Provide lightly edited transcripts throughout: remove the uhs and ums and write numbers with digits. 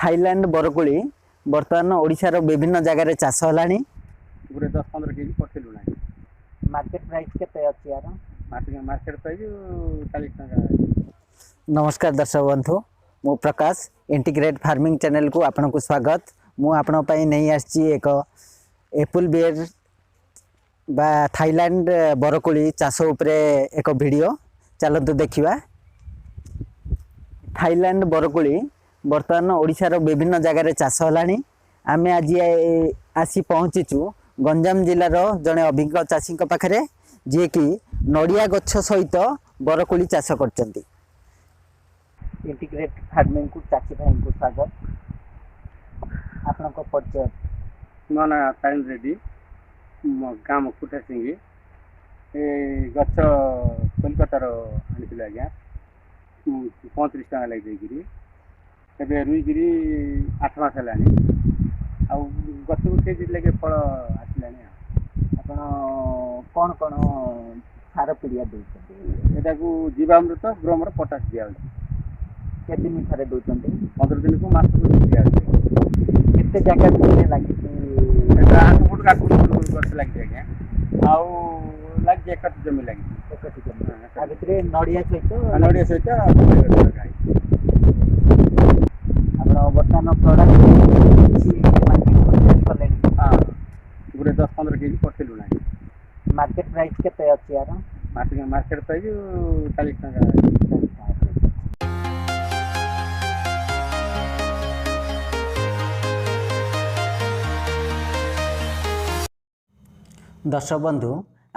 Thailand ବରକୋଳି ବର୍ତ୍ତମାନ ଓଡ଼ିଶାର ବିଭିନ୍ନ ଜାଗାରେ ଚାଷ ହେଲାଣି। ଗୋଟେ 10-15 କେଜି ପଠେଇଲୁ ନାହିଁ। ମାର୍କେଟ ପ୍ରାଇସ୍ କେତେ ଅଛି ୟାର? ମାର୍କେଟ ପ୍ରାଇସ୍ 40 ଟଙ୍କା। ନମସ୍କାର ଦର୍ଶକ ବନ୍ଧୁ, ମୁଁ ପ୍ରକାଶ, ଇଣ୍ଟିଗ୍ରେଟ୍ ଫାର୍ମିଂ ଚ୍ୟାନେଲକୁ ଆପଣଙ୍କୁ ସ୍ୱାଗତ। ମୁଁ ଆପଣଙ୍କ ପାଇଁ ନେଇ ଆସିଛି ଏକ ଏପୁଲ ବିୟର ବା ଥାଇଲାଣ୍ଡ ବରକୋଳି ଚାଷ ଉପରେ ଏକ ଭିଡ଼ିଓ। ଚାଲନ୍ତୁ ଦେଖିବା। ଥାଇଲାଣ୍ଡ ବରକୋଳି ବର୍ତ୍ତମାନ ଓଡ଼ିଶାର ବିଭିନ୍ନ ଜାଗାରେ ଚାଷ ହେଲାଣି। ଆମେ ଆଜି ଆସି ପହଞ୍ଚିଛୁ ଗଞ୍ଜାମ ଜିଲ୍ଲାର ଜଣେ ଅଭିଜ୍ଞ ଚାଷୀଙ୍କ ପାଖରେ, ଯିଏକି ନଡ଼ିଆ ଗଛ ସହିତ ବରକୋଳି ଚାଷ କରିଛନ୍ତି। ଇଣ୍ଟିଗ୍ରେଟ୍ ଫାର୍ମିଂକୁ ଚାଷୀ ଭାଇଙ୍କୁ ସ୍ୱାଗତ। ଆପଣଙ୍କ ପରିଚୟ? ମୋ ନାଁ ତାରିଣ ରେଡ୍ଡି, ମୋ ଗାଁ କୁଟାସିଙ୍ଗି। ଏ ଗଛ କୋଲକାତାର ଆଣିଥିଲି ଆଜ୍ଞା, 35 ଟଙ୍କା ଲାଗି ଦେଇକିରି। ଏବେ ରୁଇକିରି 8 ମାସ ହେଲାଣି ଆଉ ଗଛକୁ କେଜି ଲାଗେ ଫଳ ଆସିଲାଣି ଆଉ। ଆପଣ କ'ଣ କ'ଣ ସାର ପିଡ଼ିଆ ଦେଉଛନ୍ତି? ଏଟାକୁ ଜୀବାମୃତ, ଗ୍ରୋମର, ପଟାସ ଦିଆହେଉଛି। କେତେ ଦିନ ଥରେ ଦେଉଛନ୍ତି? 15 ଦିନକୁ, ମାସକୁ ଦିଆହେଉଛି। କେତେ ଜାଗା ଭିତରେ ଲାଗିଛି? ଏଟା 8 ଫୁଟ 8 ଫୁଟ ଗଛ ଲାଗିଛି ଆଜ୍ଞା, ଆଉ ଲାଗିଛି ଏକର ଜମି ଲାଗିଛି। ଏକ ଜମି। ତା ଭିତରେ ନଡ଼ିଆ ସହିତ? ଆଉ ନଡ଼ିଆ ସହିତ ଗଛ ଲଗା ହେଇଛି। ଆପଣ ବର୍ତ୍ତମାନ ପ୍ରଡକ୍ଟ କିଛି ମାର୍କେଟକୁ ସେଲ୍ କଲେଣି? ହଁ, ଗୋଟେ 10-15 କେଜି ପଠେଇଲୁ ନାହିଁ। ମାର୍କେଟ ପ୍ରାଇସ୍ କେତେ ଅଛି ୟାର? ମାର୍କେଟ ପ୍ରାଇସ୍ 40 ଟଙ୍କା। ଦର୍ଶକ ବନ୍ଧୁ,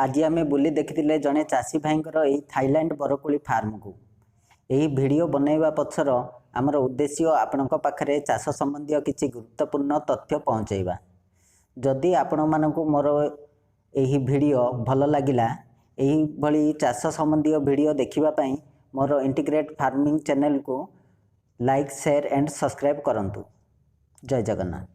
ଆଜି ଆମେ ବୁଲି ଦେଖିଥିଲେ ଜଣେ ଚାଷୀ ଭାଇଙ୍କର ଏହି ଥାଇଲାଣ୍ଡ ବରକୋଳି ଫାର୍ମକୁ। ଏହି ଭିଡ଼ିଓ ବନାଇବା ପଛର ଆମର ଉଦ୍ଦେଶ୍ୟ ଆପଣଙ୍କ ପାଖରେ ଚାଷ ସମ୍ବନ୍ଧୀୟ କିଛି ଗୁରୁତ୍ୱପୂର୍ଣ୍ଣ ତଥ୍ୟ ପହଞ୍ଚାଇବା। ଯଦି ଆପଣମାନଙ୍କୁ ମୋର ଏହି ଭିଡ଼ିଓ ଭଲ ଲାଗିଲା, ଏହିଭଳି ଚାଷ ସମ୍ବନ୍ଧୀୟ ଭିଡ଼ିଓ ଦେଖିବା ପାଇଁ ମୋର ଇଣ୍ଟିଗ୍ରେଟ୍ ଫାର୍ମିଂ ଚ୍ୟାନେଲକୁ ଲାଇକ୍, ସେୟାର ଆଣ୍ଡ ସବସ୍କ୍ରାଇବ୍ କରନ୍ତୁ। ଜୟ ଜଗନ୍ନାଥ।